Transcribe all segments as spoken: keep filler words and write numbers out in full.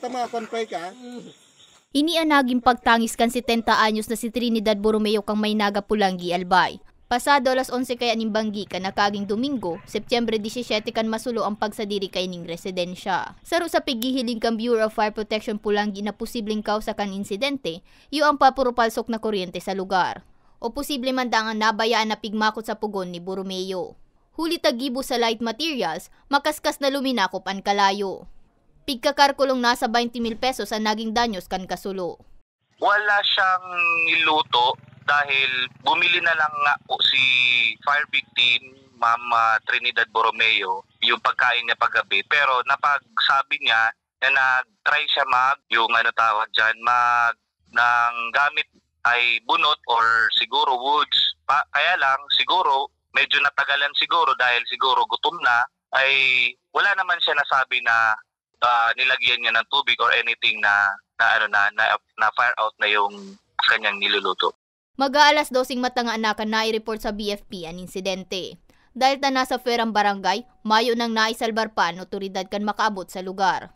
Tama, kwan pa ka? Ini an nagin pagtangis kan setenta anyos na si Trinidad Borromeo kan Maynaga, Polangui, Albay. Pasado alas onse kaya nin banggi kan nakaaging Domingo, Setyembre disisiete, kan masulo an pagsadiri kaining residensya. Saro sa pighihiling kan Bureau of Fire Protection Polangui na posibleng kawsa kan insidente, iyo an papurupalsok na kuryente sa lugar. O posible man dangan nabayaan na pigmakot sa pugon ni Borromeo. Huli ta gibo sa light materials, makaskas na luminakop an kalayo. Pigkakarkulong nasa twenty mil pesos an naging danyos kan kasulo. Wala siyang niluto dahil bumili na lang nga po si fire victim, Ma'am ah, Trinidad Borromeo, yung pagkain niya paggabi. Pero napagsabi niya na nag-try siya mag, yung ano tawag dyan, mag, ng gamit ay bunot or siguro woods. Pa, kaya lang, siguro, medyo natagalan siguro dahil siguro gutom na, ay wala naman siya nasabi na ah, nilagyan niya ng tubig or anything na, na ano na, na, na fire out na yung kanyang niluluto. Mag-aalas doseng matanga na kan nai-report sa B F P an insidente. Dahil ta nasa pwerang barangay, mayo nang naisalbar pa an otoridad kan makaabot sa lugar.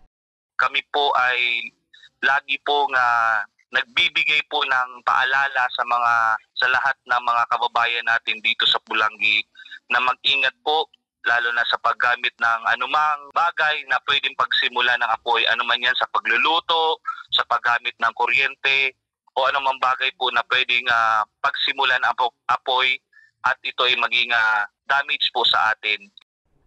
Kami po ay lagi po nga nagbibigay po ng paalala sa mga, sa lahat ng mga kababayan natin dito sa Polangui na mag-ingat po, lalo na sa paggamit ng anumang bagay na pwedeng pagsimulan ng apoy, ano man yan sa pagluluto, sa paggamit ng kuryente, o anumang bagay po na pwedeng ah, pagsimulan ang apo- apoy at ito ay maging ah, damage po sa atin.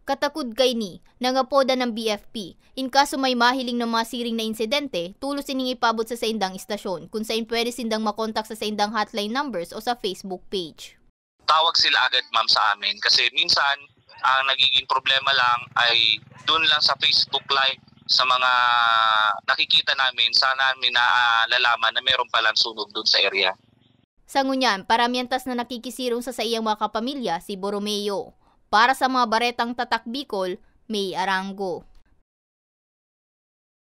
Katakod kaini, nangapoda ng B F P, in kaso may mahiling na masiring na insidente, tolos ining ipaabot sa saindang istasyon, kun sain pwede sindang makontak sa saindang hotline numbers o sa Facebook page. Tawag sila agad, ma'am, sa amin kasi minsan ang nagiging problema lang ay doon lang sa Facebook Live sa mga nakikita namin, sa namin naalalaman na meron palang sunog doon sa area. Sa ngunyan, paramiantas na nakikisirong sa saiyang mga kapamilya si Borromeo. Para sa mga baretang Tatak Bicol, May Arango.